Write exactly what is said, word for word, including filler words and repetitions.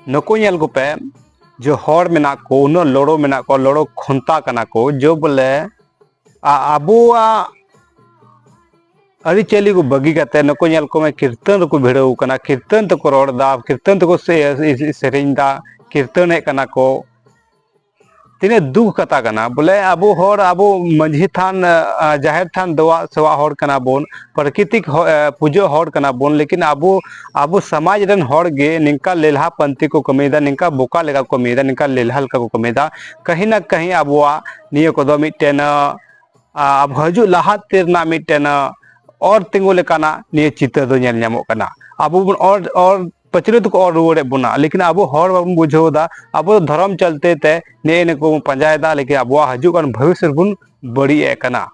ᱱᱩᱠᱩ ᱧᱮᱞ ᱠᱚᱯᱮ, ᱡᱮ ᱦᱚᱲ ᱢᱮᱱᱟᱜ ᱠᱚ, ᱩᱱᱟᱹᱜ ᱞᱚᱲᱚ ᱢᱮᱱᱟᱜ ᱠᱚᱣᱟ, ᱞᱚᱲᱚ ᱠᱷᱚᱱᱛᱟ ᱠᱟᱱᱟ ᱠᱚ, ᱡᱮ ᱵᱚᱞᱮ ᱟ- ᱟᱵᱚᱣᱟᱜ ᱟᱹᱨᱤᱪᱟᱹᱞᱤ ᱠᱚ ᱵᱟᱹᱜᱤ ᱠᱟᱛᱮ ᱱᱩᱠᱩ ᱧᱮᱞ ᱠᱚᱢᱮ, ᱠᱤᱨᱛᱚᱱ ᱨᱮᱠᱚ ᱵᱷᱤᱲᱟᱹᱣ ᱠᱟᱱᱟ, ᱠᱤᱨᱛᱚᱱ ᱛᱮᱠᱚ ᱨᱚᱲ ᱮᱫᱟ, ᱠᱤᱨᱛᱚᱱ ᱛᱮᱠᱚ ᱥᱮ- ᱥᱮᱨᱮᱧ ᱮᱫᱟ, ᱠᱤᱨᱛᱚᱱᱮᱫ ᱠᱟᱱᱟ ᱠᱚ᱾ ᱛᱤᱱᱟᱹᱜ ᱫᱩᱠ ᱠᱟᱛᱷᱟ ᱠᱟᱱᱟ᱾ ᱵᱚᱞᱮ ᱟᱵᱚ ᱦᱚᱲ, ᱟᱵᱚ ᱢᱟᱹᱡᱷᱤ ᱛᱷᱟᱱ, ᱟ, ᱡᱟᱦᱮᱨ ᱛᱷᱟᱱ ᱫᱚᱣᱟ ᱥᱮᱣᱟ ᱦᱚᱲ ᱠᱟᱱᱟ ᱵᱚᱱ, ᱯᱨᱟᱠᱨᱤᱛᱤᱠ ᱦᱚ-, ᱮ, ᱯᱩᱡᱟᱹ ᱦᱚᱲ ᱠᱟᱱᱟ ᱵᱚᱱ, ᱞᱮᱠᱤᱱ ᱟᱵᱚ, ᱟᱵᱚ ᱥᱚᱢᱟᱡᱽ ᱨᱮᱱ ᱦᱚᱲ ᱜᱮ ᱱᱤᱝᱠᱟ ᱞᱮᱞᱦᱟ ᱯᱟᱱᱛᱤ ᱠᱚ ᱠᱟᱹᱢᱤᱭᱮᱫᱟ, ᱱᱤᱝᱠᱟ ᱵᱚᱠᱟ ᱞᱮᱠᱟ ᱠᱚ ᱠᱟᱹᱢᱤᱭᱮᱫᱟ, ᱱᱤᱝᱠᱟ ᱞᱮᱞᱦᱟ ᱞᱮᱠᱟ ᱠᱚ ᱠᱟᱹᱢᱤᱭᱮᱫᱟ᱾ ᱠᱟᱹᱦᱤ ᱱᱟ ᱠᱟᱹᱦᱤ ᱟᱵᱚᱣᱟᱜ ᱱᱤᱭᱟᱹ ᱠᱚᱫᱚ ᱢᱤᱫᱴᱮᱱ, ᱟ, ᱟᱵᱚ ᱦᱤᱡᱩᱜ ᱞᱟᱦᱟ ᱛᱮ ᱨᱮᱱᱟᱜ ᱢᱤᱫᱴᱮᱱ, ᱟ, ᱚᱨ ᱛᱤᱸᱜᱩ ᱞᱮᱠᱟᱱᱟᱜ ᱱᱤᱭᱟᱹ ᱪᱤᱛᱟᱹᱨ ᱫᱚ ᱧᱮᱞ ᱧᱟᱢᱚᱜ ᱠᱟᱱᱟ᱾ ᱟᱵᱚ ᱵᱚᱱ ᱚᱨ, ᱚᱨ ᱯᱟᱹᱪᱨᱤ ᱛᱮᱠᱚ ᱚᱨ ᱨᱩᱣᱟᱹᱲᱮᱫ ᱵᱚᱱᱟ, ᱞᱮᱠᱤᱱ ᱟᱵᱚ ᱦᱚᱲ ᱵᱟᱵᱚᱱ ᱵᱩᱡᱷᱟᱹᱣ ᱮᱫᱟ᱾ ᱟᱵᱚ ᱫᱚ ᱫᱷᱚᱨᱚᱢ ᱪᱟᱞᱛᱮ ᱛᱮ ᱱᱮᱜᱼᱮ ᱱᱤᱭᱟᱹ ᱠᱚᱵᱚᱱ ᱯᱟᱸᱡᱟᱭᱮᱫᱟ, ᱞᱮᱠᱤᱱ ᱟᱵᱚᱣᱟᱜ ᱦᱤᱡᱩᱜ ᱠᱟᱱ ᱵᱷᱚᱵᱤᱥᱥᱚᱛ ᱵᱚᱱ ᱵᱟᱹᱲᱤᱡ ᱮᱫ ᱠᱟᱱᱟ᱾